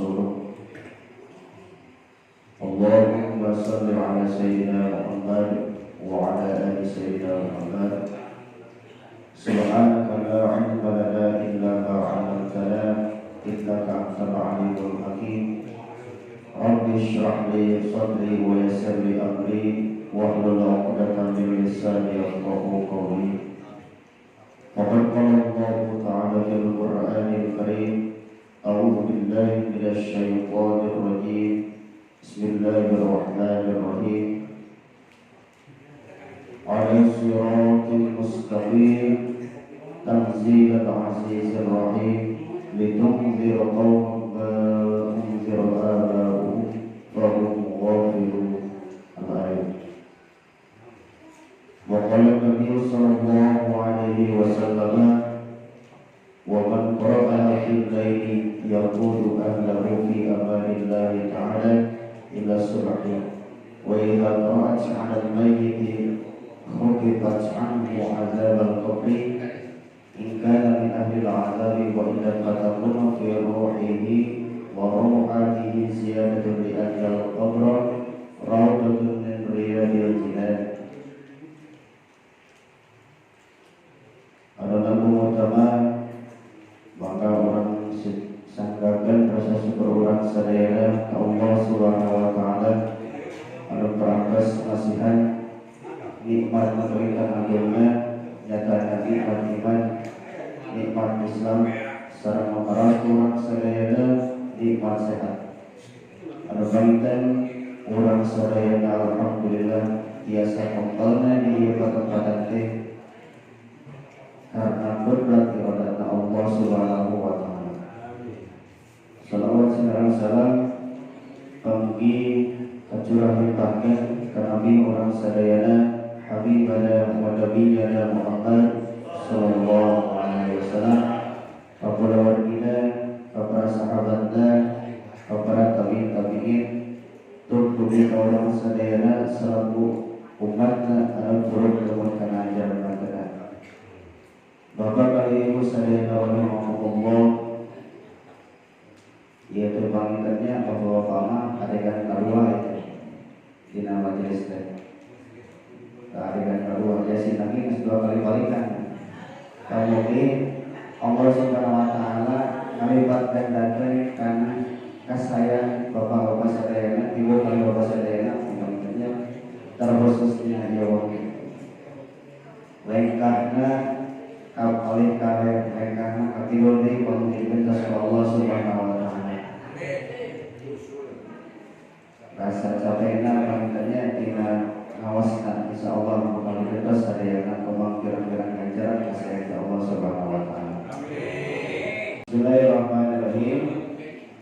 ورسوله. اللهم صل على سيدنا محمد وعلى آل سيدنا محمد. سبحانك لا علم لنا إلا ما علمتنا إنك أنت العليم الحكيم. رب اشرح لي صدري ويسر لي أمري واحلل عقدة من لساني يفقهوا قولي. وقد قال الله تعالى في القرآن الكريم: أعوذ بالله من الشيطان الرجيم، بسم الله الرحمن الرحيم. على صراط المستقيم تنزيل العزيز الرحيم لتنذر قوم ما أنذر آباؤهم فهم غافلون. الآية. وقال النبي صلى الله عليه وسلم: ومن قرأها في الليل يقود أهله في أمان الله تعالى إلى الصبح، وإذا قرأت على الميت خففت عنه عذاب القبر إن كان من أهل العذاب، وإلا فتكون في روحه وروحاته زيادة لأن القبر روضة من رياض الجنان. Adalah utama maka orang sanggakan rasa syukur orang sadayana Allah Subhanahu wa taala anu perantos masihan nikmat pemerintah agama nyatana nikmat iman nikmat Islam sareng maparas urang sadayana nikmat sehat. Anu panginten urang sadayana alhamdulillah biasa kempelna di ieu patempatan teh karena kodrat iradana Allah Subhanahu wa taala. Salawat sareng salam panggi kacurah limpahkeun ka nabi urang sadayana habibana wa nabiyana Muhammad sallallahu alaihi wasallam, ka kulawargina, ka para sahabatna, ka para tabi'in tabi'in, tur dugi ka urang sadayana selaku umatna anu turut tumut kana ajaran Nabi. Bapak kali ibu sadayana rahimakumullah, yaitu pangintennya bapak-bapak mah adegan kadua itu dina majelis teh. Adegan kadua yasin lagi geus dua kali balikan. Kamugi Allah Subhanahu wa taala ngalipat gandakeun kana kasayang bapak-bapak sadayana, ibu kali bapak sadayana pangintennya terkhususnya ieu waktu. Lengkahna alih kare lengkahna katilu deui panggilan Allah Subhanahu wa taala. Rasa capekna pangintennya tina ngawasna insyaallah bakal digentos sadayana kembang pirang-pirang ganjaran kasayang Allah Subhanahu wa taala. Amin. Bismillahirrahmanirrahim.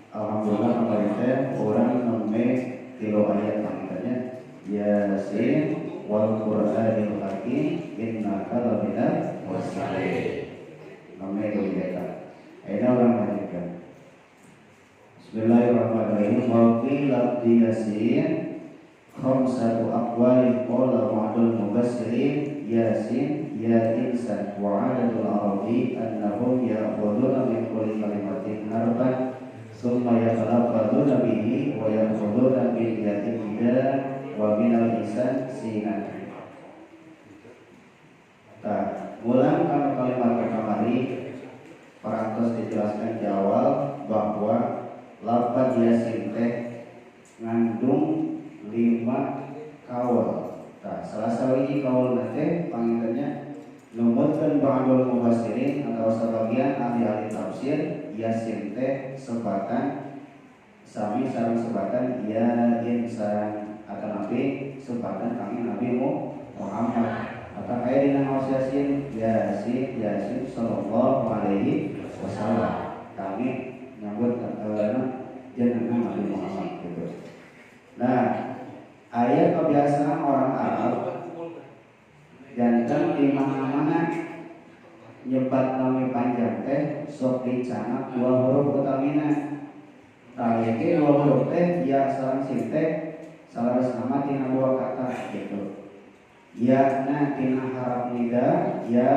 Alhamdulillah kemarin teh urang nembe tilu ayat pangintennya Yasin wal Qur'anil Hakim innaka laminal mursalin. Namanya itu eta. Ayeuna urang lanjutkeun. Bismillahirrahmanirrahim. Wa fi lafzi Yasin khamsatu aqwalin qala ba'dul mufassirin Yasin ya insan wa 'adatul arabi annahum ya'khuduna min kulli kalimatin harfan summa yatalaffazuna bihi wa ya'khuduna min yatin nida wa minal insan sinan. Nah, ulang kalau kalimat kamari parantos dijelaskan di awal bahwa lafaz Yasin teh ngandung 5 kaul. Nah, salah sahiji kaul teh pangintennya numutkeun ba'dul mufassirin atau sebagian ahli-ahli tafsir Yasin teh sebatan sami sareng sebatan ya insan atau nabi sebatan kami Nabi Muhammad atau aya dina ngaos Yasin Yasin Yasin sallallahu alaihi wasallam kami nyambut jenengan Nabi Muhammad gitu. Nah, ayat kebiasaan orang Arab janten di mana-mana nyebat nami panjang teh sok dicanak dua huruf utamina. Tah ieu dua huruf teh ya sareng sin teh salaras nama tina dua kata gitu. Ya na tina harap nida, ya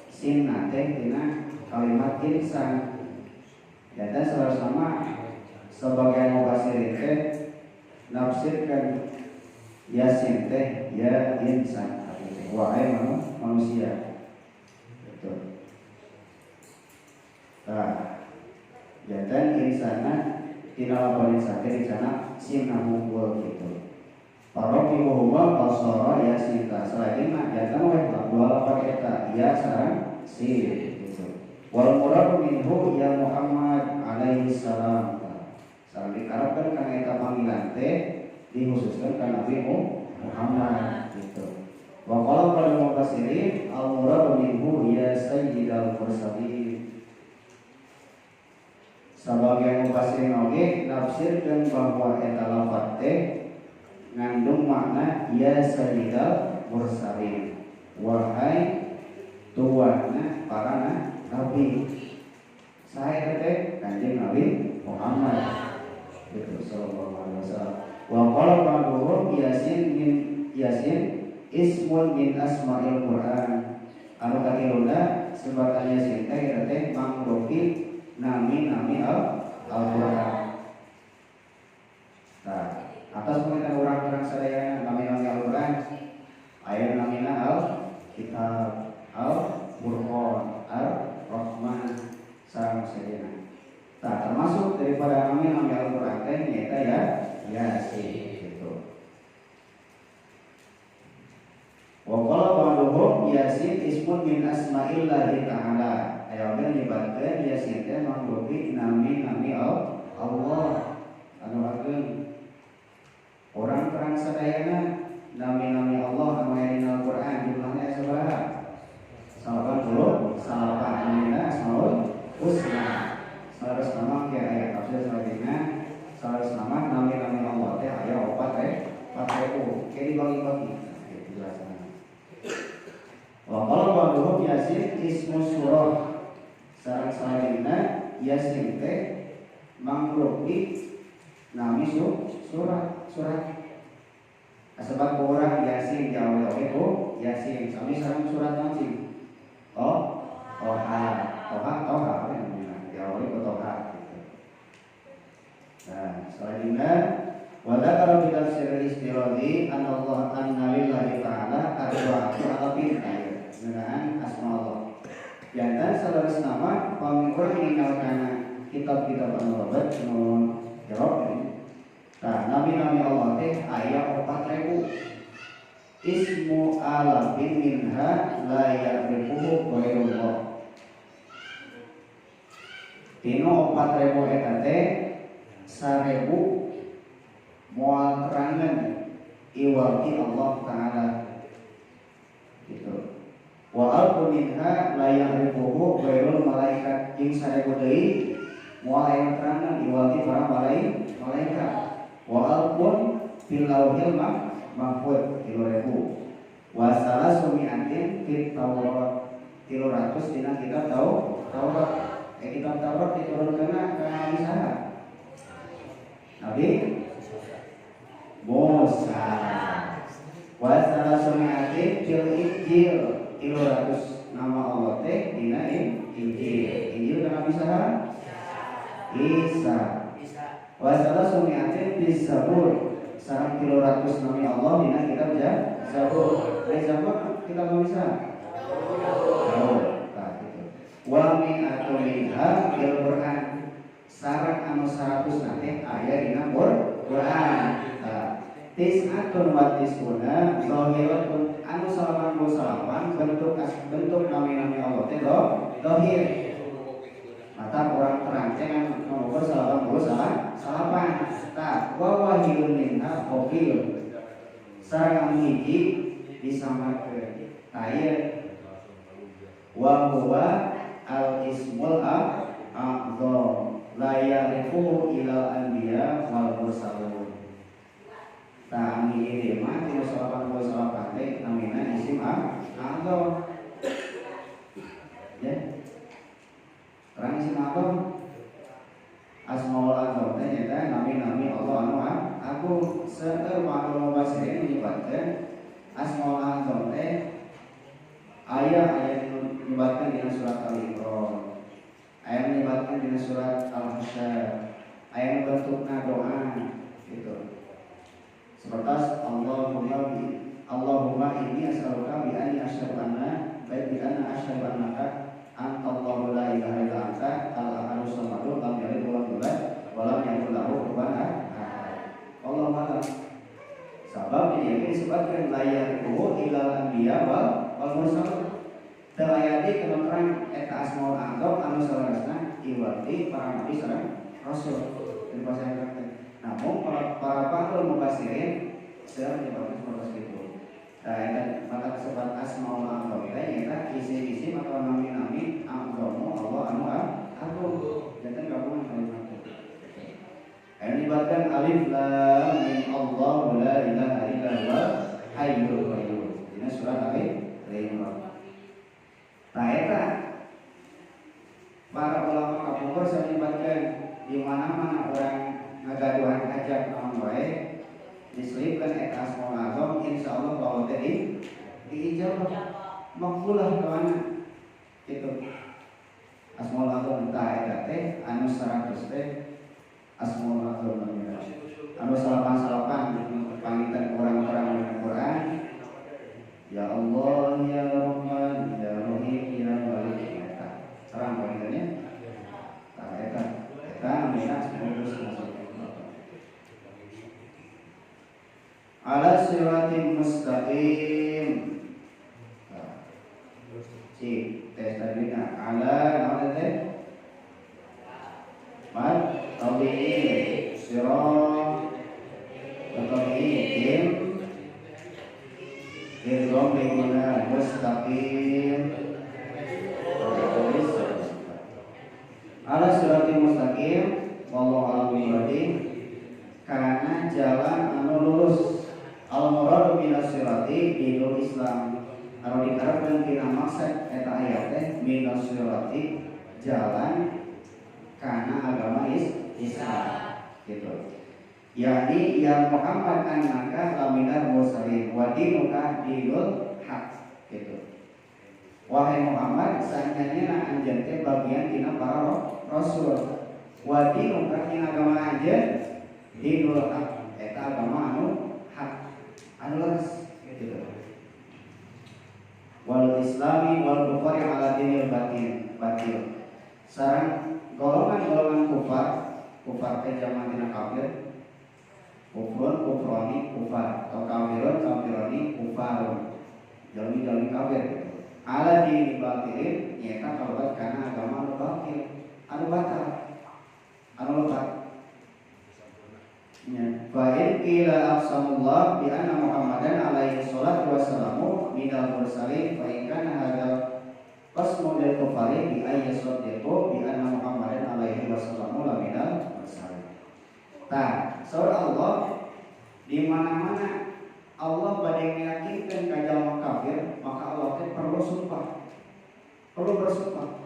sin na teh tina kalimat insan. Janten salaras nama Sebagian mufassirin teh nafsirkan Yasin teh ya insan, wahai manusia. Gitu. Nah, jantan insana tina lapan insan teh insana sin hungkul gitu. Paroki huwa qasara yasin ta salajengna jantan we dua lapan eta ya sareng sin gitu. Wal murad minhu ya Muhammad alaihi salam. Sareng dikarepkeun kana eta panggilan teh dikhususkan ka Nabi Muhammad gitu. Wa qala qala mufassirin al murad minhu ya sayyidal mursalin. Sebagian mufassirin oge nafsirkeun bahwa eta lafaz teh ngandung makna ya sayyidal mursalin, wahai tuanna para nabi. Saya teh Kanjeng Nabi Muhammad gitu sallallahu alaihi wasallam. Wa qala ba'duhum yasin min yasin ismun min asma'il Qur'an. Anu katiluna sebatan yasin teh eta teh mangrupi nami-nami Al-Qur'an. Nah, atas pengertian orang-orang sadayana nami-nami Al-Qur'an aya namina Al-Kitab, Al-Furqan, Ar-Rahman sareng sadayana. Nah, termasuk daripada nami-nami Al-Qur'an teh nyaeta ya Yasin gitu. Wa qala ba'duhum Yasin ismun min asma'illahi ta'ala. Aya oge nyebatkeun Yasin teh mangrupi nami-nami Allah anu ageung. Orang terang sadayana nami-nami Allah anu aya dina Al-Qur'an jumlahna sabaraha? 89 namina Asmaul Husna. Salah nama ke aya tafsir salajengna salah nama nami-nami Allah teh aya opat teh 4000 ke dibagi-bagi gitu jelasanna. Wa qala ba'duhum Yasin ismu surah. Sareng salajengna Yasin teh mangrupi nami surat surat. Asebab urang Yasin jauh oge ku Yasin sami sareng surat naon sih? Oh, Toha, Toha, Toha apa namanya? Diawali ku Toha gitu. Nah, selanjutnya wa dzakara fi tafsir al-Istiradi anna Allah anna lillahi ta'ala arba'atu alafin ayat ngeunaan asma Allah. Jantan saleres nama pami urang ninggal kana kitab-kitab anu lebet nu jawab ini. Nah, nami-nami Allah teh aya 4000. Ismu alafin minha la ya'rifuhu ghairullah. Tino 4000 eta teh 1000 moal terangan iwati Allah ta'ala gitu. Wa alfu minha la ya'rifuhu ghairul malaikat. Jeung 1000 deui moal aya terangan iwati para malaikat. Wa alfun fil lauhil mahfud 3000. Wa salasumi'atin fit Taurat 300 dina kitab Taurat. Kitab Taurat diturunkeun ka Nabi saha? Nabi Musa. Wa salasumi'atin fil Injil 300 nama Allah teh dina Injil. Injil ka Nabi saha? Isa. Wa salasumi'atin bis Zabur sareng 300 nami Allah dina kitab Zabur. Dari Zabur kitab Nabi saha? Daud. Tah gitu. Wa mi'atu minha fil Qur'an sareng anu 100 nanti aya dina Qur'an. Tah tis'atun wa tis'una zahiratun anu 89 bentuk nami-nami Allah teh zahir. Mata orang terang teh kan nomor 89. Tah wa wahidun minha khafiyun sareng anu hiji disamarkeun. Tah ieu wa huwa al ismul a'zam la ya'rifuhu ilal anbiya wal mursalun. Tah anu hiji mah tina 89 teh namina isim a'zam. Ya. Terang isim a'zam Asmaul Azam teh nyaeta nami-nami Allah anu agung. Seueur ma'lum mufassirin menyebutkeun Asmaul Azam teh aya aya menyebutkan dina surat Al-Imran, aya menyebutkan dina surat Al-Hasyr, Aya nu bentukna doa gitu. Seperti Allahumma inni as'aluka bi anni asyhadu anna baik bi anna asyhadu annaka antallahu la ilaha illa anta al-ahadus samad lam yalid wa lam yulad wa lam yakul lahu kufuwan ahad. Allahu a'lam. Sabab ini disebutkan la ya'rifuhu illal anbiya wal mursalun. Teu aya deui kana terang eta asmaul a'zam anu saleresna iwati para nabi sareng rasul. Di bahasa Arab. Namun para pakar mufassirin seueur menyebutkan seperti itu. Nah, eta mata sebat asmaul a'zam teh nyaeta isim-isim atau nami-nami a'zamu Allah anu agung. Janten gabungan kalimat teh. Aya dibatkan alif lam mim Allahu la ilaha illa huwal hayyul qayyum. Dina surat Al-Imran. Nah, eta para ulama kapungkur menyebutkan di mana-mana orang ngagaduhan hajat naon wae diselipkan eta asmaul azam insyaallah bahwa teh diijabah makbulah kawana gitu. Asmaul azam tah eta teh anu 100 teh asmaul azam namina anu salapan-salapan panginten orang-orang dina Quran ya Allah ya Rahman ya Rahim ya Malik eta terang pangintennya tah eta eta namina asmaul husna. Ala siratim mustaqim. Cik, tes tadina ala naon teh? Mad tabi'i sirat tabi'i idgham biguna mustaqim. Ala siratim mustaqim wallahu a'lam bishawab. Karena jalan anu lurus. Al muradu minas sirati dinul Islam. Anu dikarepkeun tina maksud eta ayat teh minas sirati jalan kana agama Islam gitu. Yani ya Muhammad annaka laminar mursalin wa dinuka dinul haq gitu. Wahai Muhammad sanyanya anjeun teh bagian tina para rasul. Wa dinuka tina agama anjeun dinul haq eta agama anu hak anu leres gitu. Wal islami wal kufari ala dinil batin batil. Sareng golongan-golongan kufar, kufar teh zaman dina kafir. Kufrun, kufroni, kufar atau kafirun, kafironi, kufarun. Jalmi-jalmi kafir gitu. Ala dinil batilin nyaeta kalebet kana agama anu batil, anu batal, anu lepat. Fa in qila aqsamullah bi anna Muhammadan alaihi salatu wassalamu minal mursalin fa in kana hadzal qasmu lil kufari bi ayyi saddiqu bi anna Muhammadan alaihi wassalamu la minal mursalin. Tah, saur Allah di mana-mana Allah bade meyakinkan ka jalma kafir, maka Allah teh perlu sumpah. Perlu bersumpah.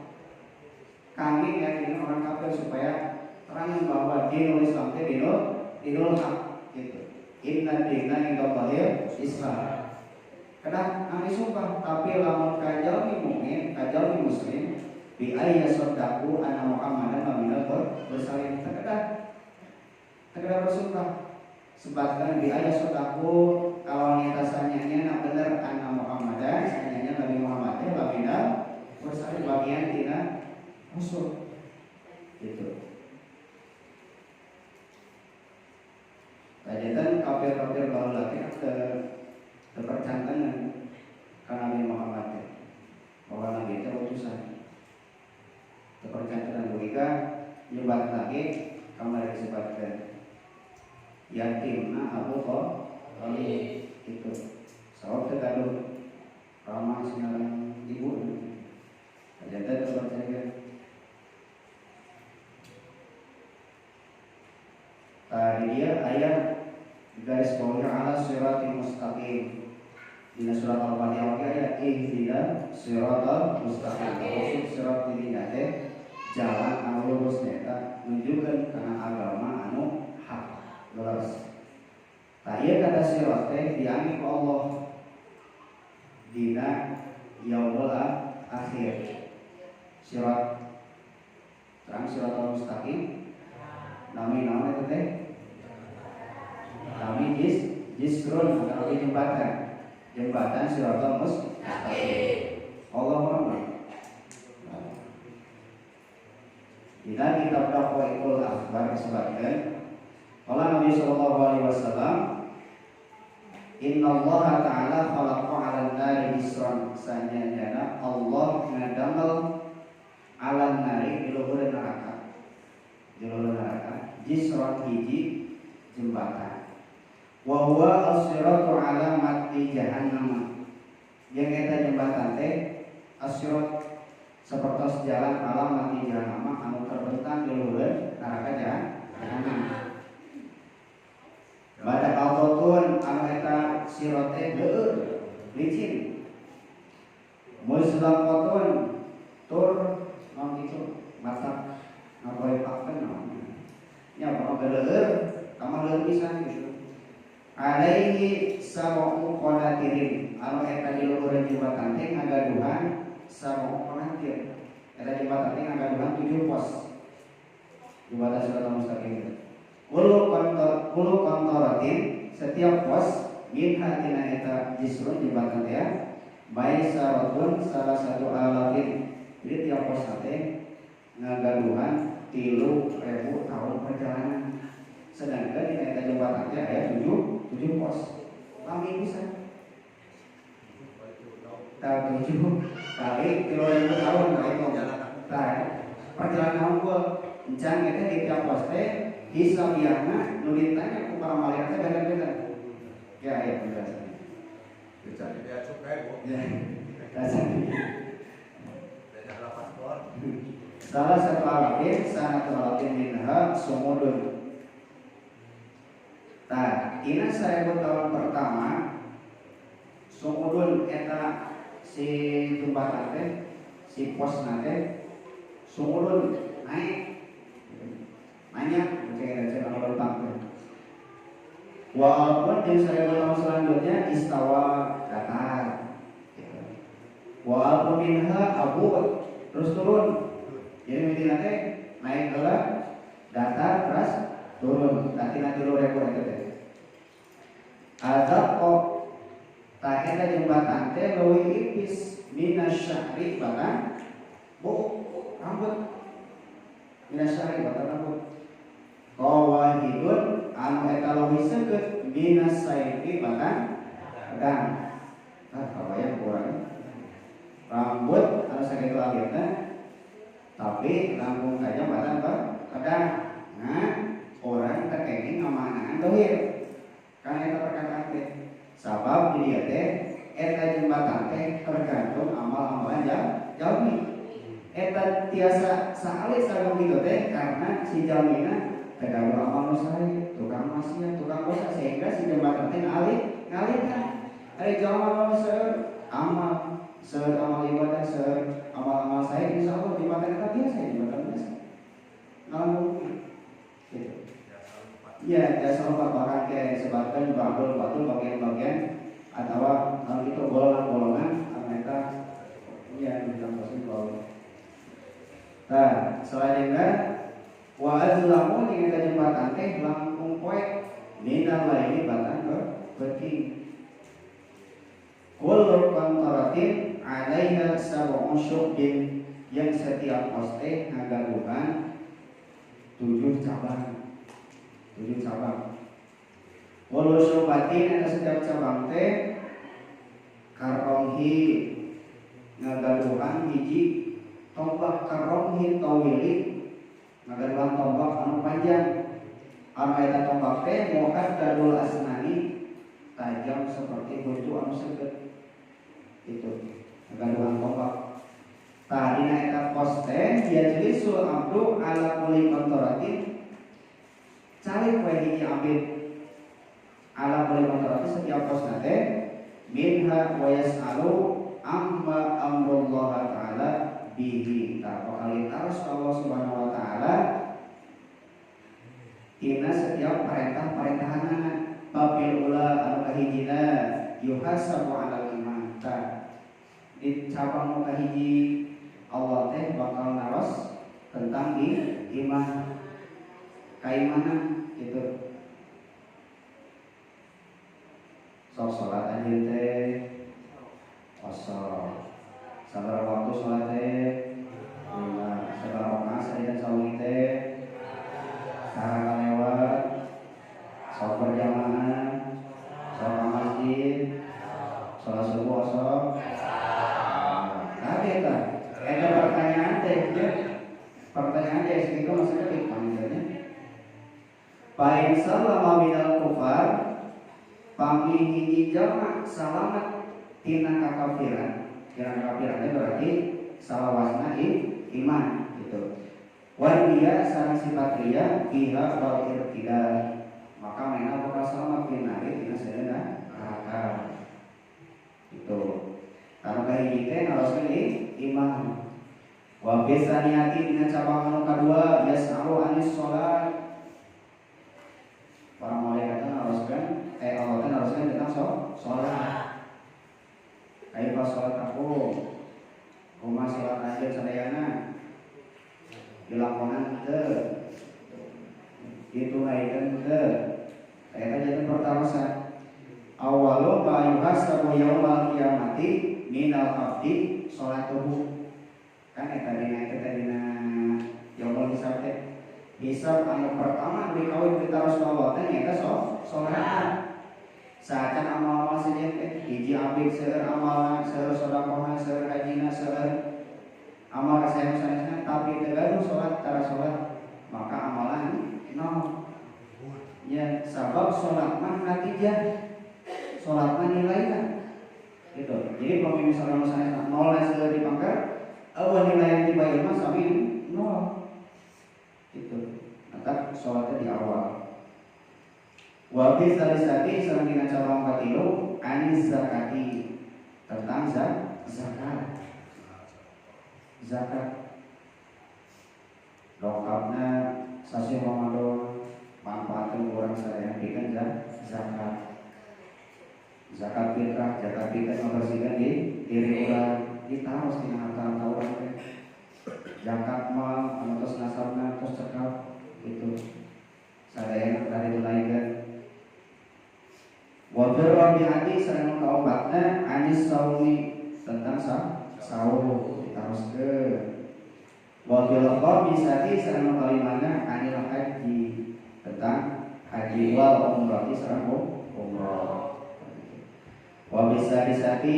Kami meyakinkan orang kafir supaya terang bahwa dinul Islam teh dinul haq gitu. Inna dina indallahil Islam. Kedah kami sumpah, tapi lamun kajalmi mukmin, kajalmi muslim, bi ayya sadaqu anna Muhammadan laminal mursalin. Terkedah bersumpah. Sebabkan bi ayya sadaqu kalau nyata sanyanya nak bener anna Muhammadan, sanyanya Nabi Muhammad teh laminal mursalin bagian tina musuh. Gitu. Kajetan kafir-kafir baheula teh terpercantenan ka Nabi Muhammad teh. Bahwa Nabi teh utusan. Terpercantenan logika nyebat lagi kamari disebutkeun. Yatimna Abu Thalib itu. Sabab teh gaduh ramah sinareng ibu. Kajetan terpercaya. Tadi dia ayat garis bawahnya ala siratil mustaqim. Dina surat Al-Fatihah ayat ihdinas siratal mustaqim. Maksud sirat dina teh jalan anu lurus nyaeta nunjukkeun kana agama anu hak lurus. Tah ieu kata sirat teh diangge ku Allah dina yaumul akhir. Sirat terang siratal mustaqim Nami naon eta teh? Nami jisrun atau jembatan. Jembatan Siratal Mustaqim. Allahu a'lam. Dina kitab Daqaiqul Akhbar disebutkan qala Nabi sallallahu alaihi wasallam, Inna Allah ta'ala khalaqa 'alan nari jisran, sanyana Allah ngadamel 'alan nari di luhur neraka. Di luhur neraka jisran hiji jembatan. Wa huwa as-siratu 'ala matni jahannam. Yang eta jembatan teh as-sirat sapertos jalan alam mati jahannam anu terbentang di luhur neraka jahannam. Bada kaltotun anu eta sirote leueur licin. Muzlaqatun tur naon kitu matak ngapoepakeun naon. Nya pokok leueur kamar leueur pisan gitu. Alaihi sab'u qanatirin anu eta di luhur jembatan teh ngagaduhan sab'u qanatir. Eta jembatan teh ngagaduhan 7 pos. Jembatan Siratal Mustaqim. Kullu qantaratin setiap pos minha tina eta jisrun jembatan teh maisaratun salah satu alafin. Jadi tiap pos teh ngagaduhan 3.000 tahun perjalanan. Sedangkan dina eta jembatan teh aya 7 pos. Lami pisan. Tah 7 kali 3.000 tahun nah itu. Tah perjalanan unggul encan eta di tiap pos teh hisabiahna nu ditanya ku para malaikat teh beda-beda. Ya, ya penjelasannya. Bisa bea cukai, Bu. Ya. Beda paspor. Salah satu alafin, sanatu alafin minha sumudun. Tah, dina 1000 tahun pertama sumudun eta si jembatan teh, si pos teh sumudun naik. Nanya, cek anu lempang teh. Walaupun di 1000 tahun selanjutnya istawa datar. Walaupun minha abu terus turun. Jadi intinya teh naik heula datar terus turun. Nanti 3.000 eta teh. Azab kok tah eta jembatan teh leuwih ipis minasya'ri bahkan bu rambut minasya'ri bahkan rambut. Qawahidun anu eta leuwih seukeut minas sayfi bahkan pedang. Ah kabayang kurang. Rambut anu sakitu alitna tapi langkung tajam bahkan pedang. Nah, orang teu kenging ngamanaan dohir. Karena eta perkataan teh. Sabab di dieu teh eta jembatan teh tergantung amal-amalan jalmi. Eta tiasa saalit sareng kitu teh karena si jalmina terganggu amal nu sae, tukang maksiat, tukang dosa sehingga si jembatan teh ngalit, ngalitna. Ari jalma nu seueur amal, seueur amal ibadah, seueur amal-amal sae insyaallah jembatan eta biasa, jembatan biasa. Ngalangkung gitu. Iya, jasa lompat bahkan kayak disebabkan bakul-bakul bagian-bagian atau kalau itu golongan-golongan mereka iya bilang possible. Nah, selanjutnya wa azlamu dengan jembatan teh langkung poek minal laili batan beuting. Kullu qantaratin 'alaiha sab'u syu'bin yang setiap pos teh ngagaduhan 7 cabang. 7 cabang. Walau syubatin ada setiap cabang teh karonghi ngagaduhan hiji tombak karonghi tawili ngagaduhan tombak anu panjang. Anu eta tombak teh muhaddadul asnani tajam seperti huntu anu seukeut. Itu ngagaduhan tombak. Tah dina eta pos teh yajlisul abdu ala kulli qantaratin calik we hiji abid ala kulli qantaratin setiap pos teh minha wa yas'alu amma amrullah ta'ala bihi. Tah bakal ditaros Allah Subhanahu wa taala tina setiap perintah-perintahanana. Babil ula anu kahijina yuhasabu 'alal iman. Tah di cabang nu kahiji Allah teh bakal naros tentang iman. Kaimanan gitu. Sok salat anjeun teh osok. Sabaraha waktu salat teh? 5. Sabaraha rakaat sadinten sawengi teh? Tara kalewat. Sok berjamaah, sok ka masjid, salat subuh osok. Nah, eta. Eta pertanyaan teh, ya. Pertanyaan teh segitu maksudnya di panggilnya. Paling salama minal kufar, pami hiji jalma salamat tina kakafiran. Tina kakafiran teh berarti salawasna iman gitu. Wan dia sareng sifat riya biha wal irtidad. Maka mena bakal selamat binari tina seuneu neraka. Gitu. Anu kahiji teh naroskeun iman. Wa bisaniyati dina cabang anu kadua yas'alu anis sholat. Para malaikat naroskeun Allah teh naroskeun tentang sholat. Kaifa sholat aku? Kumaha sholat anjeun sadayana? Dilakonan teu? Ditunaikan teu? Eta jadi pertarosan. Awwalu ma yuhasabu yaumal qiyamati minal abdi sholatuhu. Kan eta dina eta dina yaumul hisab teh. Hisab anu pertama dikawin ditaros Allah teh nyaeta sholat. Saacan amal-amal sejen teh hiji abdi seueur amalna, seueur sedekahna, seueur hajina, seueur amal kasaean sanesna tapi teu gaduh salat tara salat maka amalan nol. Ya sabab salat mah natijah, salat mah nilaina. Gitu. Jadi pami misalnya sanesna nol seueur dipangker, eueuh nilai ti bae mah sami nol. Gitu. Maka salatnya di awal. Wa fi salisati sareng dina cabang katilu anis zakati tentang zakat. Zakat lengkapna sasi Ramadan manfaatkeun urang sadaya pikeun zakat. Zakat fitrah, zakat fitrah membersihkan di diri urang, ditaros dina harta-harta urang teh. Zakat mal anu tos nasabna tos cekap gitu. Sadayana kedah ditunaikan. Wa fir rabi'ati sareng kaopatna anis saumi tentang saum ditaroskeun. Wa fil khamisati sareng kalimana anil haji tentang haji wal umrah sareng umrah. Wa bisadisati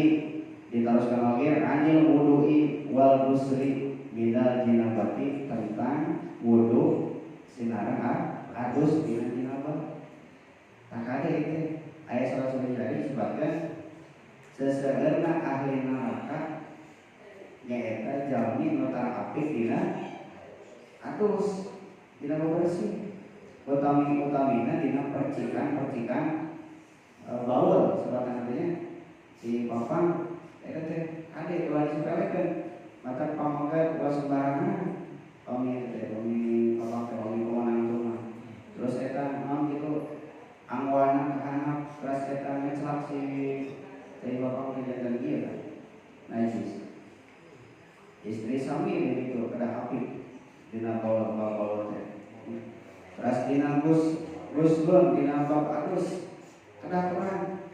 ditaroskeun oge anil wudu'i wal ghusli minal jinabati tentang wudu sinareng adus dina jinabah. Tak ada itu ayat salah satu jadi sebabkan seseueurna ahli neraka nyaeta jalmi nu tara apik dina adus dina bebersih utami-utamina dina percikan-percikan baul sebatan artinya si papang eta teh ade ulah disepelekeun mata pamongkat ulah sembarangan pami teh pami papang teh pami pemenang mah terus eta naon kitu angwana kahanap keras eta ngecelak si teh bapang teh jantan ieu kan najis istri sami begitu kedah apik dina baul-baul teh keras dina guslun dina bab adus kedah terang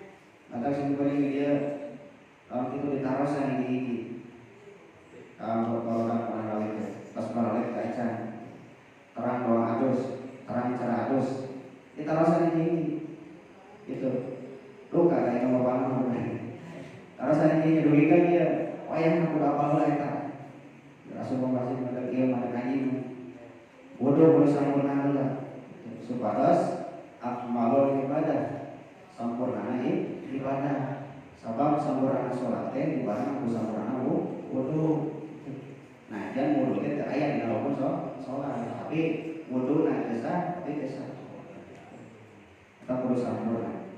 mata sing paling dia kalau itu ditarosan hiji-hiji kalau orang baralik pas baralik kaca terang doang adus terang cara adus ditarosan hiji-hiji itu luka kayak nama bang tarosan hiji dugi kan dia wayang aku apal heula eta Rasulullah masih pada ieu mah ngaji wudu kudu sampurna heula supados akmalul ibadah sampurna ibadah sabab sampurna salat teh dibareng ku sampurna wudu. Nah, dan wudu teh teu aya dina rukun salat, tapi wuduna teu sah, tapi teu sah. Eta kudu sampurna.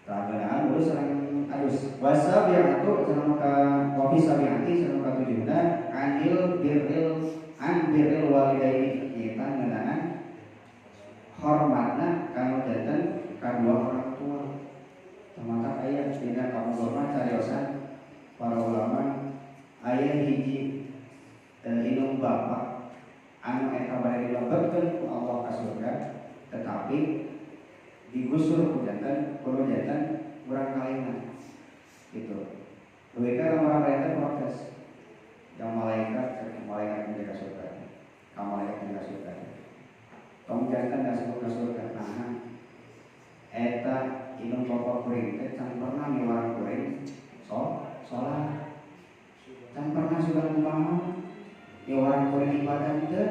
Tabanaan wudu sareng adus. Wasabi'atu sareng ka wa fi sabi'ati sareng ka tujuhna anil birril an birril walidaini nyaeta ngeunaan hormatna kanu janten kadua orang tua. Maka aya dina kamu cariosan para ulama aya hiji indung bapak anu eta bade dilebetkeun ku Allah ka Tetapi digusur ku janten kudu janten murang kalina gitu. Duwika orang mereka protes. Yang malaikat, malaikat menjaga surga. Kamu malaikat menjaga surga. Tong janten asup ka surga. Nah, eta indung bapak kuring teh can pernah miwarang kuring sholat. Can pernah sudah kumaha miwarang kuring ibadah teh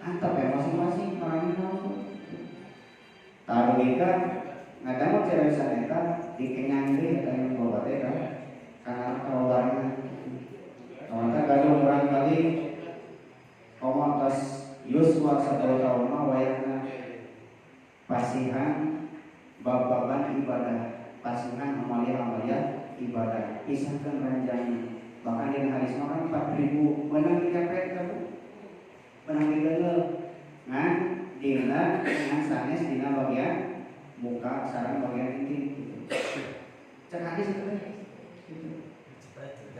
antep ya masing-masing orangnya naon. Tah duwika ngadangu cariosan eta dikenyang deui eta indung bapak teh kan kana kawabarna. Maka gaduh murang kali komo tos yuswa 10 tahun mah wayahna pasihan bab-baban ibadah, pasihan amalia-amalia ibadah, pisahkan ranjangnya. Bahkan di hadis mah kan 4000 menang dikepet ka Bu. Menang digeuleuh. Ngan dina ngan sanes dina bagian muka sareng bagian inti gitu. Cek hadis itu teh. Gitu.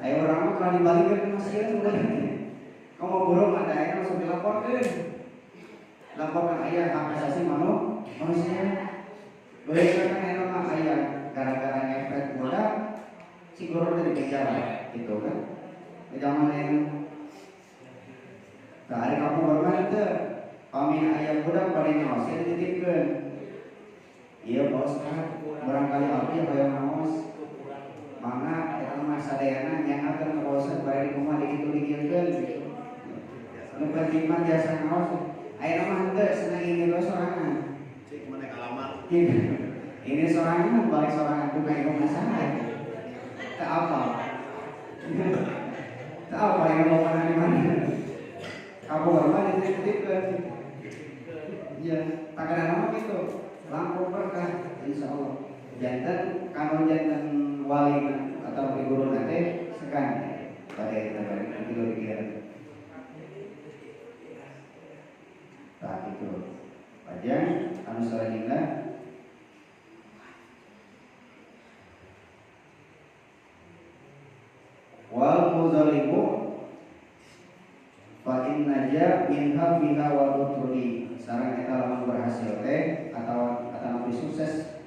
Ayo orang mah kalau dibalikeun masih sebenarnya. Kamu burung ada ayah langsung dilaporkan. Laporkan ayah hak asasi manusia. Boleh kan ayah mah ayah gara-gara ngepet budak si guru dari penjara gitu kan. Di zaman yang nah, hari kamu bermain itu pamin ayah budak pada ngawasin dititipkeun. Iya Pak Ustaz, barangkali abdi hoyong ngaos. Mangga eta mah sadayana nyangakeun ka Pak Ustaz bari kumaha dikitu dikieukeun gitu. Nu penting mah jasa ngaos. Ayeuna mah henteu senang ini we sorangan. Cik mana kalaman. Ini sorangan balik sorangan ku ka indung saha. Teu apa. Teu apa yang mau mana di mana. Kamu mah dititipkeun. Iya, takana mah kitu. Langkung berkah insyaallah. Janten kanu janten wali atau guru nanti segan pada eta bari kitu pikiran. Tah kitu. Pajang anu salajengna wal muzalimu fa in naja minha biha wa utrudi sareng eta lamun berhasil teh atau nabi sukses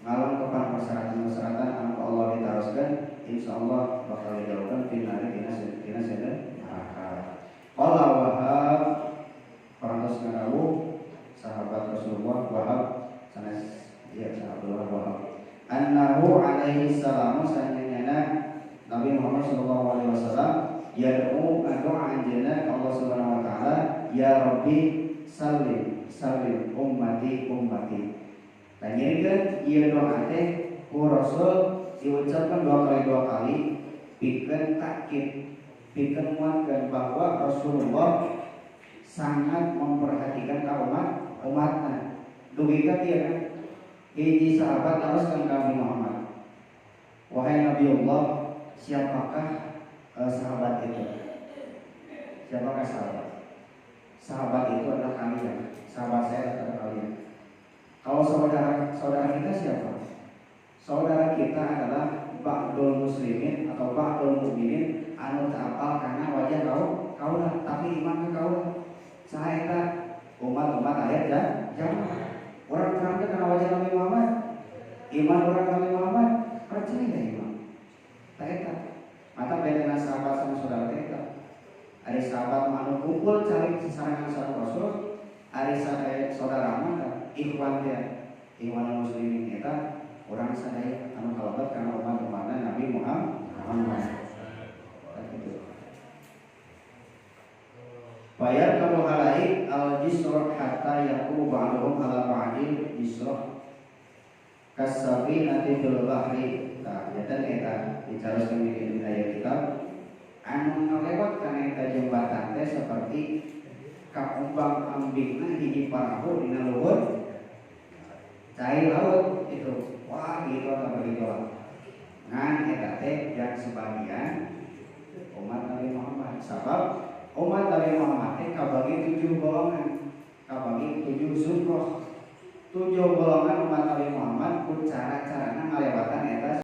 ngalengkepan persyaratan-persyaratan anu Allah ditaroskeun insyaallah bakal dijauhkan tina tina neraka. Qala Wahab parantos ngarawuh sahabat Rasulullah Wahab sanes ieu sahabat Wahab annahu alaihi salamu sanyana Nabi Muhammad sallallahu alaihi wasallam yad'u ngadoa anjeunna ka Allah Subhanahu wa taala ya Rabbi salim salim ummati ummati. Tanyerikeun ieu doa teh ku Rasul diucapkan dua kali pikeun takkid pikeun nguatkeun bahwa Rasulullah sangat memperhatikan ka umat umatna. Dugi ka kieu kan hiji sahabat teruskeun ka Nabi Muhammad, wahai Nabiullah, siapakah sahabat itu? Siapakah sahabat? Sahabat itu adalah kalian. Sahabat saya adalah kalian. Kalau saudara kita siapa? Saudara kita adalah ba'dul muslimin atau ba'dul mukminin anu teu apal kana wajah kaulah tapi iman ke kaulah. Saha eta? Umat-umat ayat zaman. Orang terangkeun kana wajah Nabi Muhammad. Iman orang Nabi Muhammad percaya iman. Tak eta. Mata bedana sahabat sama saudara kita. Ari sahabat manu kumpul cari sasarangan sareng Rasul, ari saudara mah ikhwan teh, ikhwan muslimin eta urang sadaya anu kalebet kana umat-umatna Nabi Muhammad. Gitu. Bayar kamu halaik al jisr hatta yaqumu ba'dhum ala ba'dil jisr kasafinati fil bahri. Tah janten eta dicaroskeun di ayat kitab anu ngalewat kana eta jembatan teh seperti kaombang ambingna hiji parahu dina luhur cai laut itu. Wah gitu atau begitu lah. Ngan eta teh yang sebagian umat Nabi Muhammad. Sabab umat Nabi Muhammad teh kabagi 7 golongan, kabagi 7 zumroh. 7 golongan umat Nabi Muhammad ku cara-carana ngalewatan eta